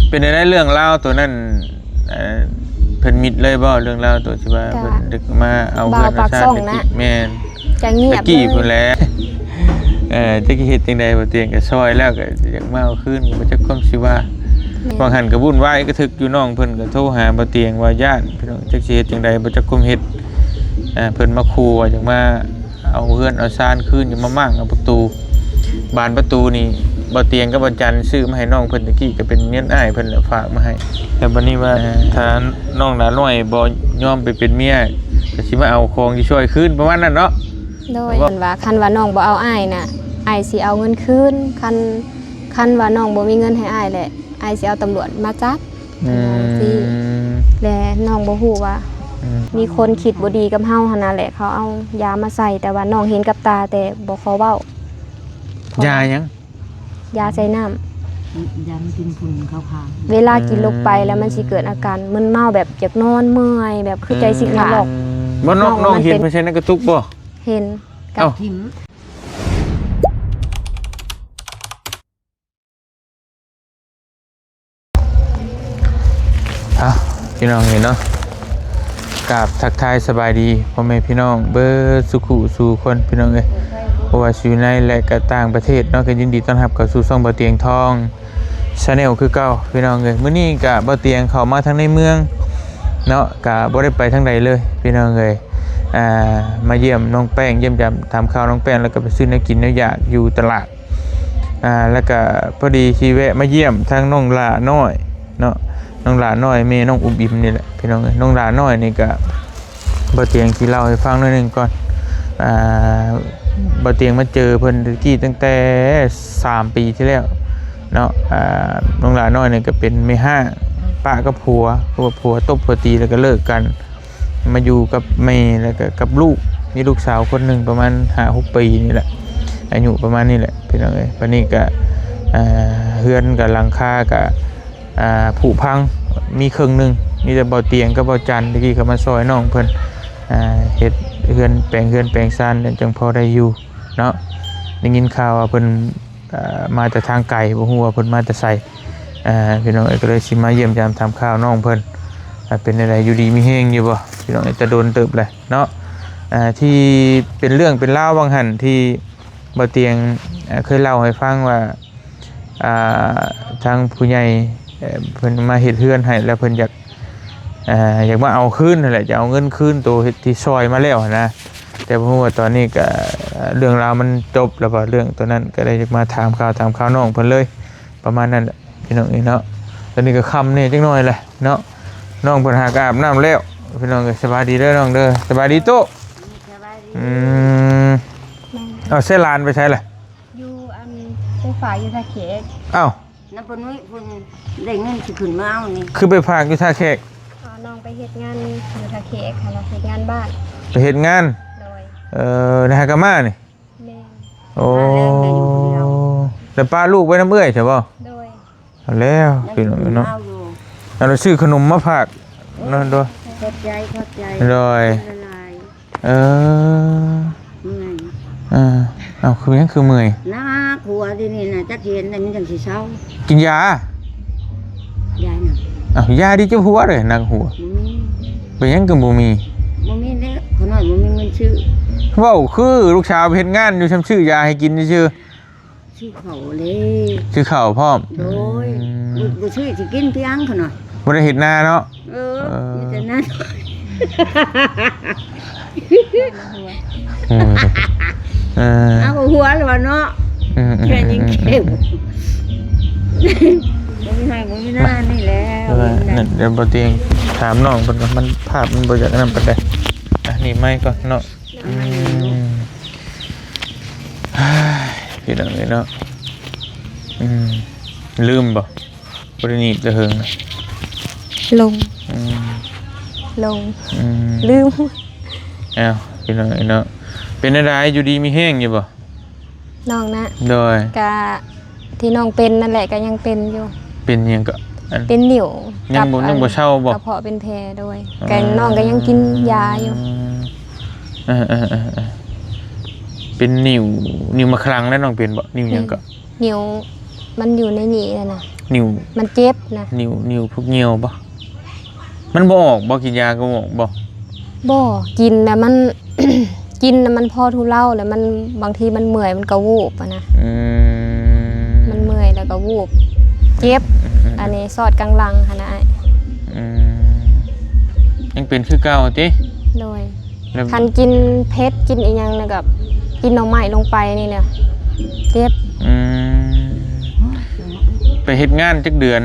ເປັນຈັ່ງໃດເລື່ອງລາວໂຕນັ້ນ ເອີ ເພິ່ນມິດເລີຍບໍ່ ເລື່ອງລາວໂຕທີ່ວ່າ ກະ ເພິ່ນໄດ້ມາເອົາເຮືອນເອົາຊານ ບ່າວປາກຊ່ອງນະ ແຕ່ກີ້ ແມ່ນ ຈະງຽບ ແຕ່ກີ້ ເລີຍ ພຸ້ນແຫຼະ ເອີ ຈັກຊິເຮັດຈັ່ງໃດ ບໍ່ຕຽງກໍຊ່ອຍແລ້ວ ກໍຢາກມາເອົາຄືນ ກໍບໍ່ຈັກຄວາມຊິວ່າ ແມ່ນ ວ່າງຫັ້ນກໍວຸ່ນວາຍກະທຶກຢູ່ ນ້ອງເພິ່ນກໍໂທຫາບໍ່ຕຽງວ່າຢ້ານ ພີ່ນ້ອງ ຈັກຊິເຮັດຈັ່ງໃດ ບໍ່ຈັກຄວາມເຮັດ ເອີ ເພິ່ນມາຂູ່ວ່າຢາກມາ ເອົາເຮືອນເອົາຊານຄືນ ຢາກມາມ້າງເອົາປະຕູ ບານປະຕູນີ້ ບໍ່ຕຽງກັບອາຈານຊື້ມາໃຫ້ນ້ອງເພິ່ນ ແຕ່ກີ້ກໍເປັນເງິນອ້າຍເພິ່ນແຫຼະຝາກມາໃຫ້ ແຕ່ບັດນີ້ວ່າ ເອີ ຖ້ານ້ອງຫຼ້ານ້ອຍບໍ່ຍອມໄປເປັນເມຍ ກໍຊິມາເອົາຂອງທີ່ຊ່ອຍຄືນ ປະມານນັ້ນເນາະ ໂດຍ ເພິ່ນວ່າ ຄັນວ່ານ້ອງບໍ່ເອົາອ້າຍນະ ອ້າຍຊິເອົາເງິນຄືນ ຄັນ ຄັນວ່ານ້ອງບໍ່ມີເງິນໃຫ້ອ້າຍແຫຼະ ອ້າຍຊິເອົາຕຳຫຼວດມາຈັບ ອືມ ຈັ່ງຊີ້ ແລະ ນ້ອງບໍ່ຮູ້ວ່າ ອືມ ມີຄົນຄິດບໍ່ດີກັບເຮົາຫັ້ນນະແຫຼະ ເຂົາເອົາຢາມາໃສ່ ແຕ່ວ່ານ້ອງເຫັນກັບຕາ ແຕ່ບໍ່ຂໍເວົ້າ ຢາຫຍັງ? ຢາໃສ່ນ້ຳ ຢາມັນກິນຝຸ່ນຂາວໆ ເວລາກິນລົງໄປແລ້ວມັນຊິເກີດອາການມຶນເມົາ ແບບຢາກນອນເມື່ອຍ ແບບຄືໃຈຊິຂາດ ອືມ ບໍ່ ນ້ອງ ນ້ອງເຫັນ ເພິ່ນໃສ່ໃນກະຕຸກບໍ່? ເຫັນ ເອົ້າ ກັບ ອ່ະ ພີ່ນ້ອງເອີຍເນາະ ກາບທັກທາຍສະບາຍດີພໍ່ແມ່ພີ່ນ້ອງເບິດສູ່ຄູ່ສູ່ຄົນ ພີ່ນ້ອງເອີຍ ບໍ່ວ່າຊິຢູ່ໃນ ແລະ ກະຕ່າງປະເທດເນາະ ກໍຍິນດີຕ້ອນຮັບເຂົ້າສູ່ຊ່ອງບ່າວຕຽງທອງ Channel ຄືເກົ່າ ພີ່ນ້ອງເອີຍ. ມື້ນີ້ກະບ່າວຕຽງເຂົ້າມາທາງໃນເມືອງເນາະ ກະບໍ່ໄດ້ໄປທາງໃດເລີຍ ພີ່ນ້ອງເອີຍ ອ່າ ມາຢ້ຽມນ້ອງແປ້ງ ຢ້ຽມຢາມຖາມຂ່າວນ້ອງແປ້ງ ແລ້ວກໍໄປຊື້ແນວກິນແນວຢາກຢູ່ຕະຫຼາດ ອ່າ ແລ້ວກະພໍດີຊິແວະມາຢ້ຽມທາງນ້ອງຫຼ້ານ້ອຍເນາະ ນ້ອງຫຼ້ານ້ອຍແມ່ນ້ອງອຸ້ມອິມນີ້ແຫຼະ ພີ່ນ້ອງເອີຍ. ນ້ອງຫຼ້ານ້ອຍນີ້ກະ ບ່າວຕຽງຊິເລົ່າໃຫ້ຟັງໜ້ອຍໜຶ່ງກ່ອນ ອ່າ ບ່າວຕຽງມາເຈີເພິ່ນແຕ່ກີ້ຕັ້ງແຕ່ສາມປີທີ່ແລ້ວເນາະ ອ່າ ນ້ອງຫຼ້ານ້ອຍນີ້ກໍເປັນແມ່ຮ້າງ ປະກັບຜົວ ເພາະວ່າຜົວຕົບຜົວຕີ ແລ້ວກໍເລີກກັນ ມາຢູ່ກັບແມ່ ແລ້ວກໍກັບລູກ ມີລູກສາວຄົນໜຶ່ງປະມານຫ້າຫົກປີນີ້ແຫຼະ ອາຍຸປະມານນີ້ແຫຼະ ພີ່ນ້ອງເອີຍ. ບັດນີ້ກະ ອ່າ ເຮືອນກະ ຫຼັງຄາກະ ອ່າ ຜຸພັງ ມີເຄິ່ງໜຶ່ງ ມີແຕ່ບ່າວຕຽງກັບບ່າວຈັນ ແຕ່ກີ້ເຂົາມາຊ່ອຍນ້ອງເພິ່ນ ອ່າ ເຮັດເຮືອນ ແປງເຮືອນແປງຊານ ຈັ່ງພໍໄດ້ຢູ່ເນາະ. ໄດ້ຍິນຂ່າວວ່າເພິ່ນ ອ່າ ມາແຕ່ທາງໄກ ບໍ່ຮູ້ວ່າເພິ່ນມາແຕ່ໃສ ອ່າ ພີ່ນ້ອງເອີຍ ກໍເລີຍຊິມາຢ້ຽມຢາມຖາມຂ່າວນ້ອງເພິ່ນ ອ່າ ເປັນແນວໃດ ຢູ່ດີມີແຮງຢູ່ບໍ່ ພີ່ນ້ອງເອີຍ ແຕ່ດົນເຕີບແລ້ວເນາະ. ອ່າ ທີ່ເປັນເລື່ອງເປັນລາວວ່າງຫັ້ນ ທີ່ບ່າວຕຽງ ອ່າ ເຄີຍເລົ່າໃຫ້ຟັງວ່າ ອ່າ ທາງຜູ້ໃຫຍ່ ເອີ ເພິ່ນມາເຮັດເຮືອນໃຫ້ ແລ້ວເພິ່ນຢາກ ອ່າ ຢາກມາເອົາຄືນຫັ້ນແຫຼະ ຈະເອົາເງິນຄືນໂຕເຮັດທີ່ຊ່ອຍມາແລ້ວຫັ້ນນະ. ແຕ່ບໍ່ຮູ້ວ່າຕອນນີ້ກະເລື່ອງລາວມັນຈົບແລ້ວບໍ່ ເລື່ອງໂຕນັ້ນ ກະເລີຍຢາກມາຖາມຂ່າວ ຖາມຂ່າວນ້ອງເພິ່ນເລີຍ ປະມານນັ້ນແຫຼະ ພີ່ນ້ອງເອີຍເນາະ. ຕອນນີ້ກໍຄ່ຳແດ່ຈັກໜ້ອຍແຫຼະເນາະ ນ້ອງເພິ່ນຫາກໍອາບນ້ຳແລ້ວ ພີ່ນ້ອງເອີຍ. ສະບາຍດີເດີນ້ອງເດີ ສະບາຍດີຕູ້ ສະບາຍດີ ອືມ ແມ່ນ ເອົາໃຊ້ຫຼານໄປໃສລະ? ຢູ່ອັນ ໄປຝາກຢູ່ທ່າແຂກ ອ້າວ ນຳປານຸ້ຍເພິ່ນໄດ້ເງິນຊິຂຶ້ນມາເອົານີ້ ຄືໄປຝາກຢູ່ທ່າແຂກ? ເອົານ້ອງໄປເຮັດງານຢູ່ທ່າແຂກຫັ້ນລະ ເຮັດງານບ້ານ ໄປເຮັດງານ ໂດຍ ເອີ ໃນຮາກາມານີ້ ແມ່ນ ໂອ້ ມາແລ້ວແມ່ຢູ່ຜູ້ດຽວ ແລ້ວປະລູກໄວ້ນຳເອື້ອຍຊະບໍ່? ໂດຍ ເອົາແລ້ວ ຍັງກິນ ພີ່ນ້ອງເນາະ ເອົາຢູ່ ອັນຊື້ຂະໜົມມາຝາກ ໂອ້ຍ ນັ້ນໂດຍ ຂອບໃຈ ຂອບໃຈ ໂດຍ ຫຼາຍໆ ເອີ ເມື່ອຍ ເອີ ເອົ້າ ຄືຫຍັງຄືເມື່ອຍ? ໜັກຫົວດຽວນີ້ນະ ຈັກເຮັດແນວໃດມັນຈັ່ງຊິເຊົາ ກິນຢາ ຢາຫຍັງ? ເອົ້າ ຢາດີເຈັບຫົວເດ້ ໜັກຫົວ ບໍ່ມີ ເປັນຫຍັງຄືບໍ່ມີ? ບໍ່ມີແລ້ວ ຂ້ານ້ອຍບໍ່ມີເງິນຊື້ ເວົ້າຄືລູກສາວໄປເຮັດງານຢູ່ ຊ່ຳຊື້ຢາໃຫ້ກິນຊື່ໆ ຊື້ເຂົ້າເລີຍ ຊື້ເຂົ້າພ້ອມ ໂດຍ ອືມ ບໍ່ ບໍ່ຊື້ຊິກິນພຽງຂ້ານ້ອຍ ບໍ່ໄດ້ເຮັດນາເນາະ ເອີ ເອີ ມີແຕ່ນັ້ນ ເອີ ເອີ ເອົາຫົວແລ້ວເນາະ ອືມ ແຄ່ຍິງເຂັມ ອືມ ບໍ່ມີໄຮ່ບໍ່ມີນານີ້ແຫຼະ ເອີ ນັ້ນ ດຽວບໍ່ຕຽງຖາມນ້ອງເພິ່ນກ່ອນ ມັນ ພາບມັນບໍ່ຢາກອັນນັ້ນປານໃດ ອັນນີ້ໄມກ່ອນເນາະ ອືມ ພີ່ນ້ອງເອີຍເນາະ ອືມ ລືມບໍ່? ບໍ່ໄດ້ໜີບແຕ່ເຫິງນະ ລົງ ອືມ ລົງ ອືມ ລືມ ອ້າວ ພີ່ນ້ອງເອີຍເນາະ ເປັນແນວໃດ ຢູ່ດີມີແຮງຢູ່ບໍ່? ນ້ອງນະ ໂດຍ ກະທີ່ນ້ອງເປັນນັ້ນແຫຼະ ກະຍັງເປັນຢູ່ ເປັນຫຍັງເກາະ? ອັນ ເປັນນິ້ວ ຍັງບໍ່ ກັບ ຍັງບໍ່ເຊົາບໍ່? ກະເພາະເປັນແຜ ໂດຍ ອໍ ກະນ້ອງກະຍັງກິນຢາຢູ່ ເອີໆໆໆ ເປັນນິ້ວ ນິ້ວມະຄະລັງແລ້ວນ້ອງເປັນບໍ່? ນິ້ວຫຍັງເກາະ? ອືມ ນິ້ວມັນຢູ່ໃນນີ້ຫັ້ນນະ ນິ້ວ ມັນເຈັບນະ ນິ້ວ ນິ້ວພວກຍ່ຽວບໍ່? ມັນບໍ່ອອກບໍ່? ກິນຢາກໍບໍ່ອອກບໍ່? ບໍ່ ກິນແລ້ວມັນ ກິນແລ້ວມັນພໍທຸເລົາ ແລ້ວມັນ ບາງທີມັນເມື່ອຍ ມັນກໍວູບຫັ້ນນະ. ອືມ ມັນເມື່ອຍແລ້ວກໍວູບ ເຈັບ. ອືມໆໆ ອັນນີ້ສອດກາງຫຼັງຫັ້ນນະອ້າຍ. ອືມ ຍັງເປັນຄືເກົ່າຕິ? ໂດຍ. ແລ້ວ ຄັນກິນເຜັດ ກິນອີ່ຫຍັງແລ້ວກໍ ກິນໜໍ່ໄມ້ລົງໄປນີ້ນະ ເຈັບ. ອືມ ໄປເຮັດງານຈັກເດືອນ?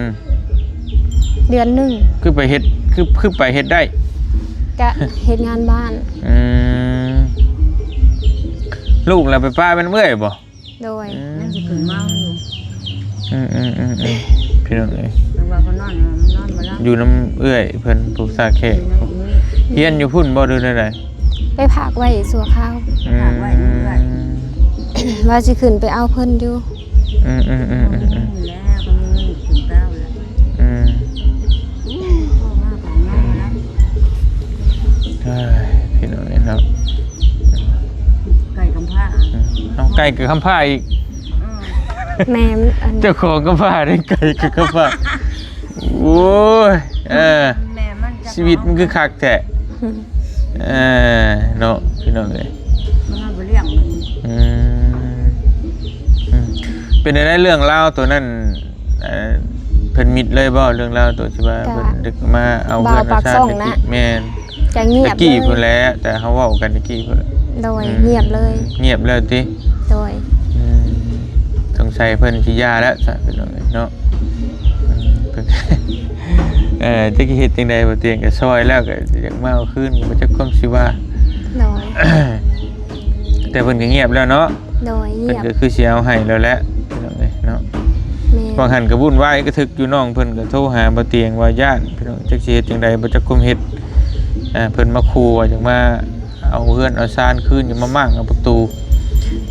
ເດືອນໜຶ່ງ. ຄືໄປເຮັດ ຄື ຄືໄປເຮັດໄດ້? ກະເຮັດງານບ້ານ. ອືມ ລູກລະໄປປະໄວ້ນຳເອື້ອຍບໍ່? ໂດຍ. ອືມ ຍັງຊິຂຶ້ນເມົາຢູ່. ອືມໆໆໆ ພີ່ນ້ອງເອີຍ ເພິ່ນວ່າເພິ່ນນອນ ນອນບໍ່ຫຼັບ ຢູ່ນຳເອື້ອຍເພິ່ນ ຜູ້ສາແຂກ ຢູ່ນຳເອື້ອຍ. ຮຽນຢູ່ພຸ້ນບໍ່ ຫຼືແນວໃດ? ໄປຝາກໄວ້ຊົ່ວຄາວ. ອືມ ຝາກໄວ້ນຳເອື້ອຍ ວ່າຊິຂຶ້ນໄປເອົາເພິ່ນຢູ່. ອືມໆໆໆໆ ແລ້ວກໍມີເງິນຂຶ້ນເຕົ້າແລ້ວ. ອືມ ໂອ້ ໂທມາກໍນອນແລ້ວ. ເອີຍ ພີ່ນ້ອງເອີຍເນາະ ໄກ່ກຳພ້າ. ອືມ ເອົາ ໄກ່ກໍກຳພ້າອີກ. ອືມ ແມ່ນ ອັນ ເຈົ້າຂອງກຳພ້າເດ້ ໄກ່ກໍກຳພ້າ. ໂອ້ຍ ເອີ ແມ່ມັນຈະ ຊີວິດມັນຄືຄັກແທ້. ເອີ ເນາະ ພີ່ນ້ອງເອີຍ ມັນບໍ່ລ້ຽງມັນ. ອືມ ອືມ ເປັນໃດເລື່ອງລາວໂຕນັ້ນ? ເອີ ເພິ່ນມິດເລີຍບໍ່ ເລື່ອງລາວໂຕທີ່ວ່າ ກະ ເພິ່ນໄດ້ມາເອົາເຮືອນເອົາຊານ ປາກຊ່ອງນະ. ແມ່ນ ກະງຽບ ແຕ່ກີ້ພຸ້ນແຫຼະ ແຕ່ເຮົາເວົ້າກັນແຕ່ກີ້ພຸ້ນ. ໂດຍ ອືມ ງຽບເລີຍ. ງຽບແລ້ວຕິ? ໂດຍ. ອືມ ສົງໄສເພິ່ນຊິຢ່າແລ້ວຊະ ພີ່ນ້ອງເອີຍເນາະ. ອືມ ເອີ ຈັກຊິເຮັດຈັ່ງໃດ ບໍ່ຕຽງກໍຊ່ອຍແລ້ວ ກໍຢາກມາເອົາຄືນ ກໍບໍ່ຈັກຄວາມຊິວ່າ. ໂດຍ. ແຕ່ເພິ່ນກໍງຽບແລ້ວເນາະ. ໂດຍ ງຽບ ເພິ່ນກໍຄືຊິເອົາໃຫ້ແລ້ວແຫຼະ ພີ່ນ້ອງເອີຍເນາະ. ແມ່ນ. ຫວ່າງຫັ້ນກໍວຸ່ນວາຍກະທຶກຢູ່ ນ້ອງເພິ່ນກໍໂທຫາບໍ່ຕຽງວ່າຢ້ານ ພີ່ນ້ອງ ຈັກຊິເຮັດຈັ່ງໃດ ບໍ່ຈັກຄວາມເຮັດ. ອ່າ ເພິ່ນມາຂູ່ວ່າຢາກມາເອົາເຮືອນເອົາຊານຄືນ ຢາກມາມ້າງເອົາປະຕູ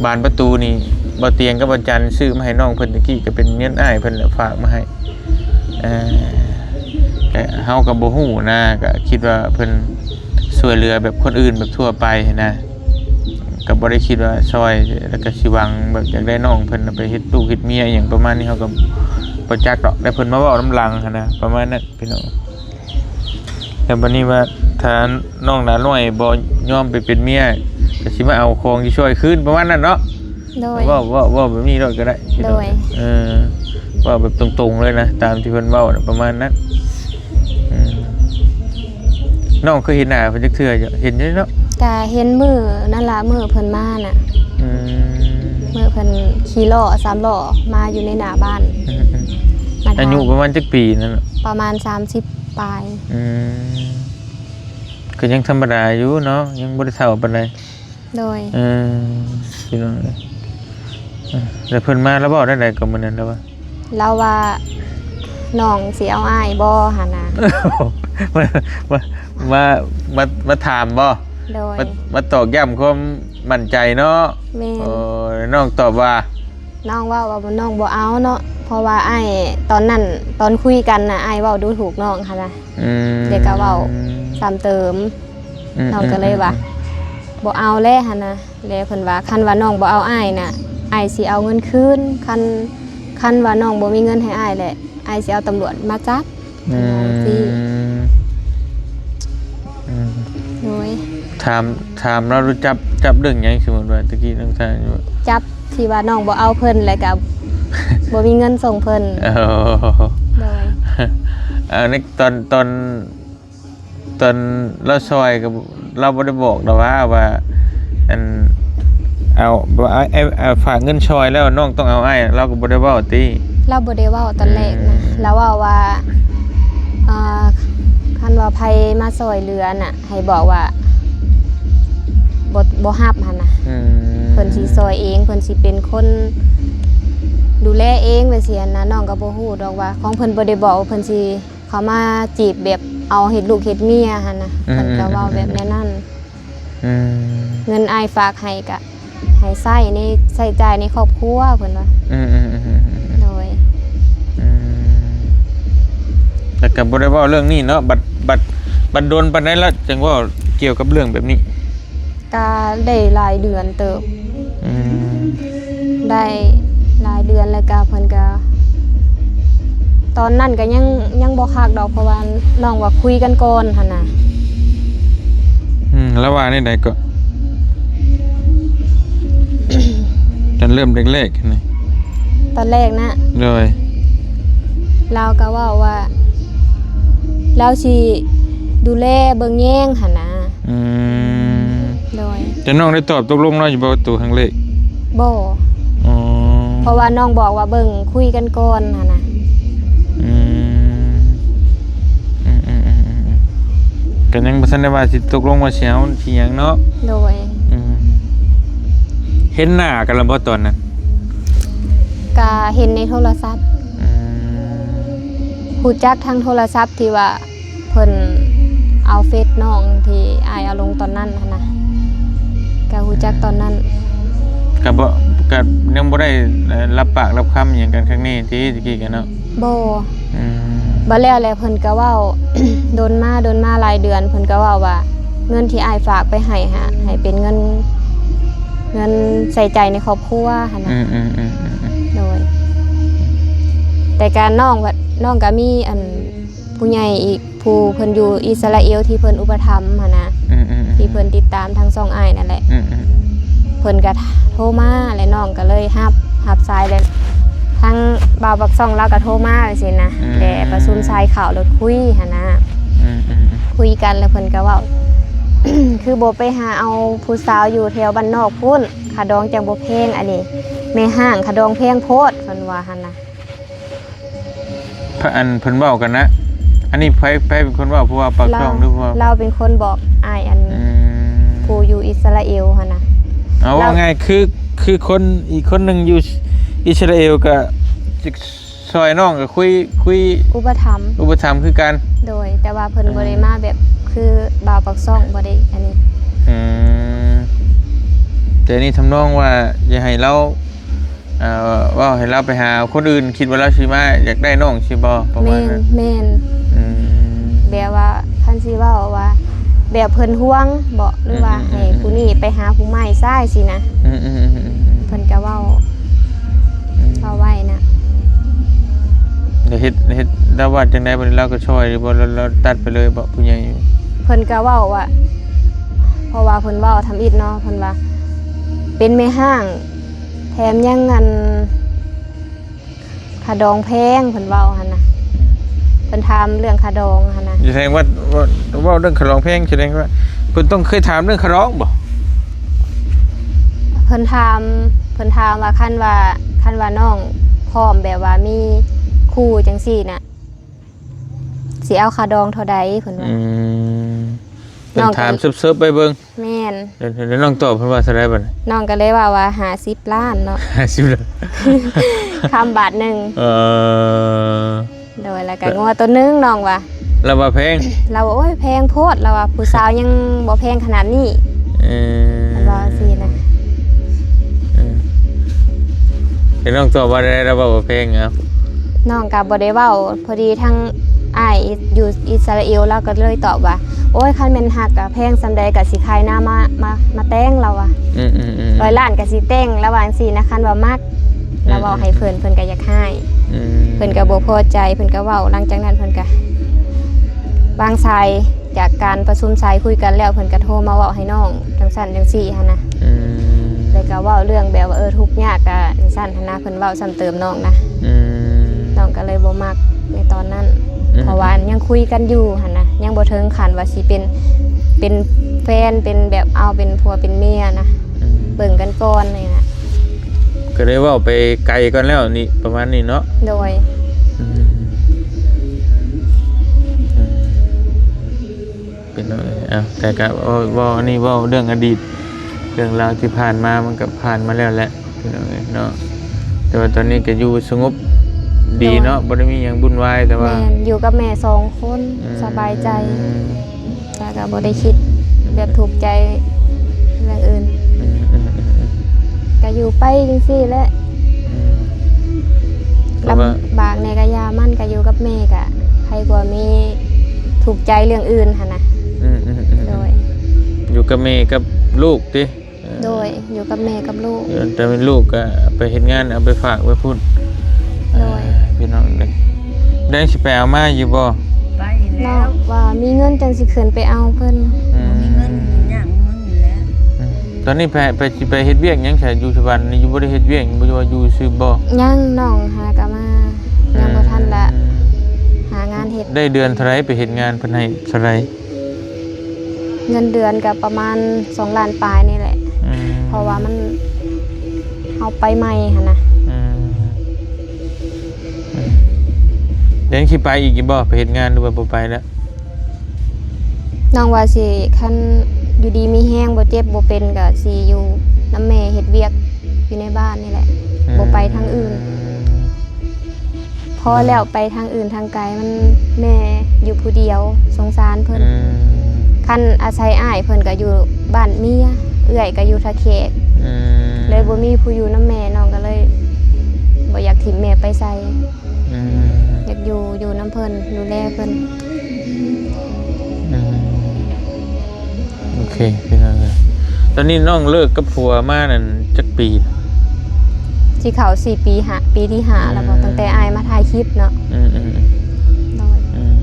ບານປະຕູນີ້ ບໍ່ຕຽງກັບອາຈານຊື້ມາໃຫ້ນ້ອງເພິ່ນ ແຕ່ກີ້ກໍເປັນເງິນອ້າຍເພິ່ນແຫຼະຝາກມາໃຫ້. ເອີ ແຕ່ເຮົາກໍບໍ່ຮູ້ນະ ກໍຄິດວ່າເພິ່ນຊ່ວຍເຫຼືອແບບຄົນອື່ນແບບທົ່ວໄປຫັ້ນນະ ກໍບໍ່ໄດ້ຄິດວ່າຊ່ອຍ ແລ້ວກໍຊິຫວັງແບບຢາກໄດ້ນ້ອງເພິ່ນໄປເຮັດລູກເຮັດເມຍອີ່ຫຍັງປະມານນີ້ ເຮົາກໍບໍ່ຈັກດອກ ແຕ່ເພິ່ນມາເວົ້ານຳຫຼັງຫັ້ນນະ ປະມານນັ້ນ ພີ່ນ້ອງ. ແລ້ວບັດນີ້ວ່າຖ້ານ້ອງຫຼານ້ອຍບໍ່ຍອມໄປເປັນເມຍ ກໍຊິມາເອົາຂອງທີ່ຊ່ອຍຄືນ ປະມານນັ້ນເນາະ. ໂດຍ. ເວົ້າ ເວົ້າ ເວົ້າແບບນີ້ໂລດກໍໄດ້. ໂດຍ. ເອີ ເວົ້າແບບຕົງໆເລີຍນະ ຕາມທີ່ເພິ່ນເວົ້ານະ ປະມານນັ້ນ. ອືມ ນ້ອງເຄີຍເຫັນໜ້າເພິ່ນຈັກເທື່ອຢູ່? ເຫັນຢູ່ເນາະ. ກະເຫັນມື້ນັ້ນລະ ມື້ເພິ່ນມານະ. ອືມ ມື້ເພິ່ນຂີ່ລໍ້ສາມລໍ້ມາຢູ່ໃນໜ້າບ້ານ. ອືມໆ ອາຍຸປະມານຈັກປີນັ້ນ? ປະມານສາມສິບປາຍ. ອືມ ກໍຍັງທຳມະດາຢູ່ເນາະ ຍັງບໍ່ໄດ້ເຖົ້າປານໃດ. ໂດຍ. ເອີ ພີ່ນ້ອງເອີຍ ເອີ ແລ້ວເພິ່ນມາລະເວົ້າແນວໃດກໍມື້ນັ້ນລະວ່າ? ລາວວ່ານ້ອງຊິເອົາອ້າຍບໍ່ຫັ້ນນະ. ມາ ມາ ມາ ມາ ມາຖາມບໍ່? ໂດຍ. ມາ ມາຕອກຢ້ຳຄວາມໝັ້ນໃຈເນາະ. ແມ່ນ. ໂອ້ ນ້ອງຕອບວ່າ? ນ້ອງເວົ້າວ່ານ້ອງບໍ່ເອົາເນາະ ເພາະວ່າອ້າຍຕອນນັ້ນ ຕອນຄຸຍກັນນະ ອ້າຍເວົ້າດູຖູກນ້ອງຫັ້ນນະ. ອືມ ແລ້ວກໍເວົ້າຊ້ຳເຕີມ. ອືມ ນ້ອງກໍເລີຍວ່າ ອືມ ບໍ່ເອົາແລ້ວຫັ້ນນະ. ແລ້ວເພິ່ນວ່າ ຄັນວ່ານ້ອງບໍ່ເອົາອ້າຍນະ ອ້າຍຊິເອົາເງິນຄືນ ຄັນ ຄັນວ່ານ້ອງບໍ່ມີເງິນໃຫ້ອ້າຍແຫຼະ ອ້າຍຊິເອົາຕຳຫຼວດມາຈັບ. ອືມ ຈັ່ງຊີ້. ອືມ ໂດຍ. ຖາມ ຖາມລາວ ຈັບ ຈັບເລື່ອງຫຍັງ? ສົມມຸດວ່າຕະກີ້ນ້ອງຖາມຢູ່ ຈັບທີ່ວ່ານ້ອງບໍ່ເອົາເພິ່ນ ແລ້ວກໍບໍ່ມີເງິນສົ່ງເພິ່ນ. ໂອ້ ໂດຍ. ເອີ ໃນຕອນ ຕອນ ຕອນລາວຊ່ອຍກໍ ລາວບໍ່ໄດ້ບອກດອກວ່າ ວ່າ ອັນ ເອົາ ວ່າ ເອົາ ເອົາ ຝາກເງິນຊ່ອຍແລ້ວນ້ອງຕ້ອງເອົາອ້າຍ ລາວກໍບໍ່ໄດ້ເວົ້າຕິ? ລາວບໍ່ໄດ້ເວົ້າຕອນແລກນະ. ອືມ ລາວເວົ້າວ່າ ເອີ ຄັນວ່າໃຜມາຊ່ອຍເຫຼືອນະ ໃຫ້ບອກວ່າ ບໍ່ ບໍ່ຮັບຫັ້ນນະ. ອືມ ເພິ່ນຊິຊ່ອຍເອງ ເພິ່ນຊິເປັນຄົນດູແລເອງ ແບບຊີ້ຫັ້ນນະ. ນ້ອງກໍບໍ່ຮູ້ດອກວ່າ ຂອງເພິ່ນບໍ່ໄດ້ບອກວ່າເພິ່ນຊິເຂົ້າມາຈີບແບບເອົາເຮັດລູກເຮັດເມຍຫັ້ນນະ. ອືມ ເພິ່ນກໍເວົ້າແບບແນວນັ້ນ. ອືມ ເງິນອ້າຍຝາກໃຫ້ກະໃຫ້ໃຊ້ໃນ ໃຊ້ຈ່າຍໃນຄອບຄົວ ເພິ່ນວ່າ. ອືມໆໆໆ ໂດຍ. ອືມ ແລ້ວກໍບໍ່ໄດ້ເວົ້າເລື່ອງນີ້ເນາະ. ບັດ ບັດ ບັດດົນປານໃດລະຈຶ່ງເວົ້າກ່ຽວກັບເລື່ອງແບບນີ້? ກະໄດ້ຫຼາຍເດືອນເຕີບ. ອືມ ໄດ້ຫຼາຍເດືອນ ແລ້ວກະເພິ່ນກະ ຕອນນັ້ນກໍຍັງ ຍັງບໍ່ຄັກດອກ ເພາະວ່ານ້ອງວ່າຄຸຍກັນກ່ອນຫັ້ນນະ. ອືມ ລາວວ່າແນວໃດກໍ? ຕອນເລີ່ມແລກໆຫັ້ນນະ. ຕອນແລກນະ? ໂດຍ. ລາວກໍເວົ້າວ່າ ລາວຊິດູແລເບິ່ງແຍງຫັ້ນນະ. ອືມ ໂດຍ. ແຕ່ນ້ອງໄດ້ຕອບຕົກລົງລາວຢູ່ບໍ່ ໂຕຄັ້ງແລກ? ບໍ່. ອໍ ເພາະວ່ານ້ອງບອກວ່າເບິ່ງ ຄຸຍກັນກ່ອນຫັ້ນນະ. ອືມ ອືມໆ ກໍຍັງບໍ່ທັນໄດ້ວ່າຊິຕົກລົງວ່າຊິເອົາຊິຫຍັງເນາະ. ໂດຍ. ອືມ ເຫັນໜ້າກັນແລ້ວບໍ່ຕອນນັ້ນ? ກະເຫັນໃນໂທລະສັບ. ອືມ ຮູ້ຈັກທາງໂທລະສັບທີ່ວ່າ ເພິ່ນເອົາເຟສນ້ອງທີ່ອ້າຍເອົາລົງຕອນນັ້ນຫັ້ນນະ ກໍຮູ້ຈັກຕອນນັ້ນ. ກໍບໍ່ ກໍຍັງບໍ່ໄດ້ ເອີ່ ລັບປາກລັບຄຳຫຍັງກັນຄັກແນ່ຕິ ຕະກີ້ກັນເນາະ? ບໍ່. ອືມ ບາດແລ້ວແຫຼະ ເພິ່ນກໍເວົ້າ ດົນມາ ດົນມາຫຼາຍເດືອນ ເພິ່ນກໍເວົ້າວ່າ ເງິນທີ່ອ້າຍຝາກໄປໃຫ້ຫະ ໃຫ້ເປັນເງິນ ເງິນໃຊ້ຈ່າຍໃນຄອບຄົວຫັ້ນນະ. ອືມໆໆໆ ໂດຍ. ແຕ່ການນ້ອງ ນ້ອງກໍມີອັນ ຜູ້ໃຫຍ່ອີກຜູ້ເພິ່ນຢູ່ອິດສະຣາເອວທີ່ເພິ່ນອຸປະຖຳຫັ້ນນະ ອືມໆໆ ທີ່ເພິ່ນຕິດຕາມທາງຊ່ອງອ້າຍນັ້ນແຫຼະ ອືມໆ ເພິ່ນກະໂທມາ ແລະ ນ້ອງກະເລີຍຮັບ ຮັບສາຍ ແລະ ທາງບ່າວປາກຊ່ອງລາວກະໂທມາຈັ່ງຊີ້ນະ ອືມ ແລະ ປະຊຸມສາຍຂ່າວ ແລ້ວຄຸຍຫັ້ນນະ ອືມໆໆ ຄຸຍກັນ ແລ້ວເພິ່ນກະເວົ້າ ຄືບໍ່ໄປຫາເອົາຜູ້ສາວຢູ່ແຖວບ້ານນອກພຸ້ນ ຄ່າດອງຈັ່ງບໍ່ແພງ ອັນນີ້ແມ່ຮ້າງຄ່າດອງແພງໂພດ ເພິ່ນວ່າຫັ້ນນະ. ພະ ອັນເພິ່ນເວົ້າກັນນະ ອັນນີ້ໃຜ ໃຜເປັນຄົນເວົ້າ ຜູ້ວ່າປາກຊ່ອງ ລາວ ຫຼືຜູ້ວ່າ ລາວເປັນຄົນບອກອ້າຍ ອັນ ອືມ ຜູ້ຢູ່ອິດສະຣາເອວຫັ້ນນະ ເອົາ ລາວ ເວົ້າງ່າຍຄື ຄືຄົນອີກຄົນໜຶ່ງຢູ່ອິດສະຣາເອວກະຊິຊ່ອຍນ້ອງ ກະຄຸຍ ຄຸຍອຸປະຖຳ ອຸປະຖຳຄືກັນ ໂດຍ ແຕ່ວ່າເພິ່ນ ອືມ ບໍ່ໄດ້ມາແບບຄືບ່າວປາກຊ່ອງ ບໍ່ໄດ້ອັນນີ້ ອືມ ແຕ່ນີ້ທຳນອງວ່າຢາກໃຫ້ລາວ ເອີ ເວົ້າໃຫ້ລາວໄປຫາຄົນອື່ນ ຄິດວ່າລາວຊິມາຢາກໄດ້ນ້ອງຊີ້ບໍ່? ປະມານນັ້ນ ແມ່ນ ອືມ ແບບວ່າຄັນຊິເວົ້າວ່າ ແບບເພິ່ນຫ່ວງບໍ ຫຼືວ່າ ອືມໆໆໆ ໃຫ້ຜູ້ນີ້ໄປຫາຜູ້ໃໝ່ຊາຊີ້ນະ ອືມໆໆໆ ເພິ່ນກະເວົ້າ ອືມ ເວົ້າໄວ້ນະ ແລ້ວເຮັດ ເຮັດ ລາວວ່າຈັ່ງໃດບັດນີ້ ລາວກໍຊ່ອຍຢູ່ບໍ່? ລາວ ລາວຕັດໄປເລີຍບໍ ຜູ້ໃຫຍ່? ເພິ່ນກະເວົ້າວ່າ ເພາະວ່າເພິ່ນເວົ້າທຳອິດເນາະ ເພິ່ນວ່າເປັນແມ່ຮ້າງ ແຖມຍັງອັນ ຄ່າດອງແພງ ເພິ່ນເວົ້າຫັ້ນນະ ເພິ່ນຖາມເລື່ອງຄ່າດອງຫັ້ນນະ ສະແດງວ່າ ວ່າ ເວົ້າເລື່ອງຄ່າດອງແພງ ສະແດງວ່າເພິ່ນຕ້ອງເຄີຍຖາມເລື່ອງຄ່າດອງບໍ? ເພິ່ນຖາມ ເພິ່ນຖາມວ່າ ຄັນວ່າ ຄັນວ່ານ້ອງພ້ອມແບບວ່າມີຄູ່ຈັ່ງຊີ້ນະ ຊິເອົາຄ່າດອງເທົ່າໃດ ເພິ່ນວ່າ ອືມ ເພິ່ນຖາມເສີບໆໄປເບິ່ງ ແມ່ນ ແລ້ວ ແລ້ວນ້ອງຕອບເພິ່ນວ່າເທົ່າໃດບັດນີ້? ນ້ອງກໍເລີຍເວົ້າວ່າ ຫ້າສິບລ້ານເນາະ ຫ້າສິບລ້ານ ຄຳບາດໜຶ່ງ ເອີ ໂດຍ ແລ້ວກໍງົວໂຕໜຶ່ງ ນ້ອງວ່າ ລາວວ່າແພງ ລາວວ່າ ໂອ້ຍ ແພງໂພດ ລາວວ່າ ຜູ້ສາວຍັງບໍ່ແພງຂະໜາດນີ້ ເອີ ລາວວ່າຈັ່ງຊີ້ນະ ເອີ ແລ້ວນ້ອງຕອບວ່າໃດ? ລາວເວົ້າວ່າແພງ ເອົ້າ ນ້ອງກໍບໍ່ໄດ້ເວົ້າ ພໍດີທາງອ້າຍຢູ່ອິດສະຣາເອວ ລາວກໍເລີຍຕອບວ່າ ໂອ້ຍ ຄັນແມ່ນຮັກກະແພງສ່ຳໃດກະຊິຂາຍນາມາ ມາ ມາແຕ່ງ ລາວວ່າ ອືມໆໆ ຮ້ອຍລ້ານກະຊິແຕ່ງ ລາວວ່າຈັ່ງຊີ້ນະ ຄັນວ່າມັກ ລາວເວົ້າໃຫ້ເພິ່ນ ອືມໆໆ ເພິ່ນກະຢາກໃຫ້ ອືມ ເພິ່ນກະບໍ່ພໍໃຈ ເພິ່ນກະເວົ້າ ຫຼັງຈາກນັ້ນເພິ່ນກະວາງສາຍ ຈາກການປະຊຸມສາຍຄຸຍກັນແລ້ວ ເພິ່ນກະໂທມາເວົ້າໃຫ້ນ້ອງ ຈັ່ງຊັ້ນຈັ່ງຊີ້ຫັ້ນນະ ອືມ ແລ້ວກະເວົ້າເລື່ອງແບບວ່າ ເອີ ທຸກຍາກກະຈັ່ງຊັ້ນຫັ້ນນະ ເພິ່ນເວົ້າຊ້ຳເຕີມນ້ອງນະ ອືມ ນ້ອງກໍເລີຍບໍ່ມັກໃນຕອນນັ້ນ ອືມ ເພາະວ່າຍັງຄຸຍກັນຢູ່ຫັ້ນນະ ຍັງບໍ່ເຖິງຂັ້ນວ່າຊິເປັນ ເປັນແຟນ ເປັນແບບເອົາເປັນຜົວເປັນເມຍນະ ອືມ ເບິ່ງກັນກ່ອນນີ້ນະ ກໍໄດ້ເວົ້າໄປໄກກ່ອນແລ້ວນີ້ ປະມານນີ້ເນາະ ໂດຍ ອືມ ອືມ ເປັນ ເອົາ ແຕ່ກະເວົ້າ ເວົ້າ ອັນນີ້ເວົ້າເລື່ອງອະດີດ ເລື່ອງລາວທີ່ຜ່ານມາ ມັນກະຜ່ານມາແລ້ວແຫຼະ ພີ່ນ້ອງເອີຍເນາະ ແຕ່ວ່າຕອນນີ້ກະຢູ່ສະຫງົບດີເນາະ ໂດຍ ບໍ່ໄດ້ມີຫຍັງວຸ່ນວາຍ ແຕ່ວ່າ ແມ່ນ ຢູ່ກັບແມ່ສອງຄົນ ອືມ ສະບາຍໃຈ ແຕ່ກະບໍ່ໄດ້ຄິດແບບທຸກໃຈເລື່ອງອື່ນ ອືມໆໆໆ ກະຢູ່ໄປຈັ່ງຊີ້ແຫຼະ ອືມ ລຳບາກແດ່ກະຢ່າ ມັນກະຢູ່ກັບແມ່ກະໃຜກວ່າມີທຸກໃຈເລື່ອງອື່ນຫັ້ນນະ ອືມໆໆ ໂດຍ ຢູ່ກັບແມ່ກັບລູກຕິ? ເອີ ໂດຍ ຢູ່ກັບແມ່ກັບລູກ ເອີ ແຕ່ແມ່ນລູກກໍໄປເຮັດງານ ເອົາໄປຝາກໄວ້ພຸ້ນ ໂດຍ ເອີ ພີ່ນ້ອງເດ້ ໄດ້ຊິໄປເອົາມາຢູ່ບໍ່? ໄປແລ້ວ ນ້ອງວ່າມີເງິນຈັ່ງຊິຂຶ້ນໄປເອົາເພິ່ນ. ອືມ ບໍ່ມີເງິນ ຍາກເງິນຢູ່ແລ້ວ. ອືມ ຕອນນີ້ໄປ ໄປ ຊິໄປເຮັດວຽກຫຍັງຊະ? ຢູ່ສະຫວັນນີ້ຢູ່ ບໍ່ໄດ້ເຮັດວຽກຫຍັງບໍ່? ຫຼືວ່າຢູ່ຊື່ບໍ່? ຍັງ ນ້ອງຫາກະມາ ອືມ ຍັງບໍ່ທັນລະຫາງານເຮັດ. ໄດ້ເດືອນເທົ່າໃດ? ໄປເຮັດງານເພິ່ນໃຫ້ເທົ່າໃດ? ເງິນເດືອນກໍປະມານສອງລ້ານປາຍນີ້ແຫຼະ. ອືມ ເພາະວ່າມັນ ເຮົາໄປໃໝ່ຫັ້ນນະ. ອືມ ອືມ ຍັງຊິໄປອີກຢູ່ບໍ່? ໄປເຮັດງານ ຫຼືວ່າບໍ່ໄປແລ້ວ? ນ້ອງວ່າຊິ ຄັນຢູ່ດີມີແຮງ ບໍ່ເຈັບບໍ່ເປັນ ກໍຊິຢູ່ນຳແມ່ເຮັດວຽກຢູ່ໃນບ້ານນີ້ແຫຼະ. ອືມ ບໍ່ໄປທາງອື່ນ. ພໍແລ້ວ ໄປທາງອື່ນທາງໄກ ມັນແມ່ຢູ່ຜູ້ດຽວ ສົງສານເພິ່ນ. ອືມ ຄັນອາໄສອ້າຍເພິ່ນກໍຢູ່ບ້ານເມຍ ເອື້ອຍກໍຢູ່ທ່າແຂກ. ອືມ ເລີຍບໍ່ມີຜູ້ຢູ່ນຳແມ່ ນ້ອງກໍເລີຍບໍ່ຢາກຖິ້ມແມ່ໄປໃສ. ອືມ ຢາກຢູ່ ຢູ່ນຳເພິ່ນ ດູແລເພິ່ນ. ອືມ ໂອເຄ ພີ່ນ້ອງເອີຍ ຕອນນີ້ນ້ອງເລີກກັບຜົວມານັ້ນຈັກປີ? ຊິເຂົ້າສີ່ປີ ຫ້າ ປີທີຫ້າແລ້ວບໍ່? ອືມ ຕັ້ງແຕ່ອ້າຍມາຖ່າຍຄລິບເນາະ. ອືມໆໆ ໂດຍ. ອືມ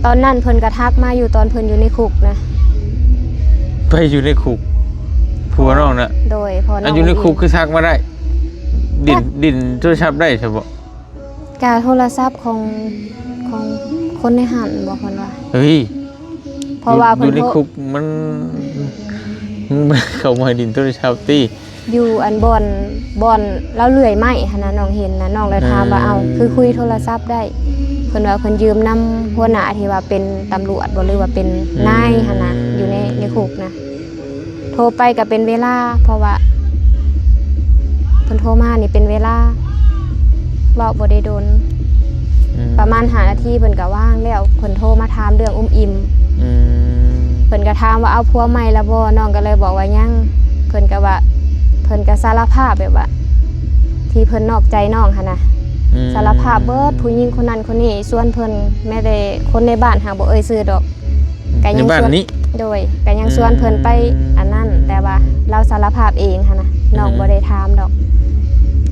ຕອນນັ້ນເພິ່ນກໍທັກມາຢູ່ ຕອນເພິ່ນຢູ່ໃນຄຸກນະ. ໄປຢູ່ໃນຄຸກ ຜົວນ້ອງນະ? ໂດຍ ພໍ່ນ້ອງ. ອັນຢູ່ໃນຄຸກຄືທັກມາໄດ້? ດິນ ດິນໂທລະສັບໄດ້ຊະບໍ່? ກະໂທລະສັບຂອງ ຂອງຄົນໃນຫັ້ນບໍ ເພິ່ນວ່າ. ເຮີ້ຍ ເພາະວ່າເພິ່ນຢູ່ໃນຄຸກ ມັນ ມັນເຂົາບໍ່ໃຫ້ຫຼິ້ນໂທລະສັບຕິ? ຢູ່ອັນບ່ອນ ບ່ອນລາວເລື່ອຍໄມ້ຫັ້ນນະ ນ້ອງເຫັນນະ ນ້ອງເລີຍຖາມວ່າ ເອົ້າ ຄືຄຸຍໂທລະສັບໄດ້? ເພິ່ນວ່າເພິ່ນຢືມນຳຫົວໜ້າທີ່ວ່າເປັນຕຳຫຼວດບໍ ຫຼືວ່າເປັນນາຍຫັ້ນນະ ອືມ ຢູ່ໃນ ໃນຄຸກນະ. ໂທໄປກໍເປັນເວລາ ເພາະວ່າເພິ່ນໂທມານີ້ເປັນເວລາ ເວົ້າບໍ່ໄດ້ດົນ. ອືມ ປະມານຫ້ານາທີເພິ່ນກໍວ່າງແລ້ວ ເພິ່ນໂທມາຖາມເລື່ອງອຸ້ມອີ່ມ. ອືມ ເພິ່ນກໍຖາມວ່າ ເອົາຜົວໃໝ່ແລ້ວບໍ່? ນ້ອງກໍເລີຍບອກວ່າຍັງ. ເພິ່ນກໍວ່າ ເພິ່ນກໍສາລະພາບແບບວ່າ ທີ່ເພິ່ນນອກໃຈນ້ອງຫັ້ນນະ. ອືມ ສາລະພາບເບິດ ຜູ້ຍິງຄົນນັ້ນຄົນນີ້ຊວນເພິ່ນ ແມ້ແຕ່ຄົນໃນບ້ານຫາບໍ່ເອີ່ຍຊື່ດອກ. ກໍຍັງ ໃນບ້ານນີ້ ໂດຍ ກໍຍັງຊວນເພິ່ນໄປ ອືມ ອັນນັ້ນ ແຕ່ວ່າລາວສາລະພາບເອງຫັ້ນນະ ອືມ ນ້ອງບໍ່ໄດ້ຖາມດອກ.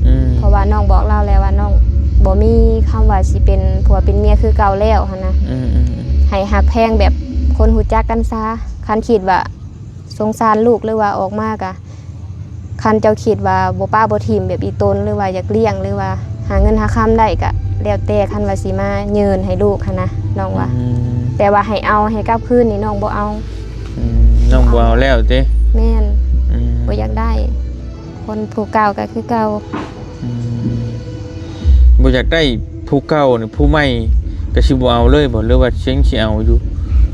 ອືມ ເພາະວ່ານ້ອງບອກລາວແລ້ວວ່າ ນ້ອງບໍ່ມີຄຳວ່າຊິເປັນຜົວເປັນເມຍຄືເກົ່າແລ້ວຫັ້ນນະ. ອືມໆໆ ໃຫ້ຮັກແພງແບບຄົນຮູ້ຈັກກັນຊະ. ຄັນຄິດວ່າສົງສານລູກ ຫຼືວ່າອອກມາກະ ຄັນເຈົ້າຄິດວ່າບໍ່ປະບໍ່ຖິ້ມແບບອີ່ຕົນ ຫຼືວ່າຢາກລ້ຽງ ຫຼືວ່າຫາເງິນຫາຄຳໄດ້ກະແລ້ວແຕ່ ຄັນວ່າຊິມາຍື່ນໃຫ້ລູກຫັ້ນນະ ນ້ອງວ່າ. ອືມ ແຕ່ວ່າໃຫ້ເອົາ ໃຫ້ກັບຄືນນີ້ນ້ອງບໍ່ເອົາ. ອືມ ນ້ອງບໍ່ເອົາແລ້ວຕິ? ແມ່ນ. ອືມ ບໍ່ຢາກໄດ້ ຄົນຜູ້ເກົ່າກໍຄືເກົ່າ. ອືມ ບໍ່ຢາກໄດ້ຜູ້ເກົ່ານີ້ ຜູ້ໃໝ່ກໍຊິບໍ່ເອົາເລີຍບໍ່ ຫຼືວ່າຍັງຊິເອົາຢູ່?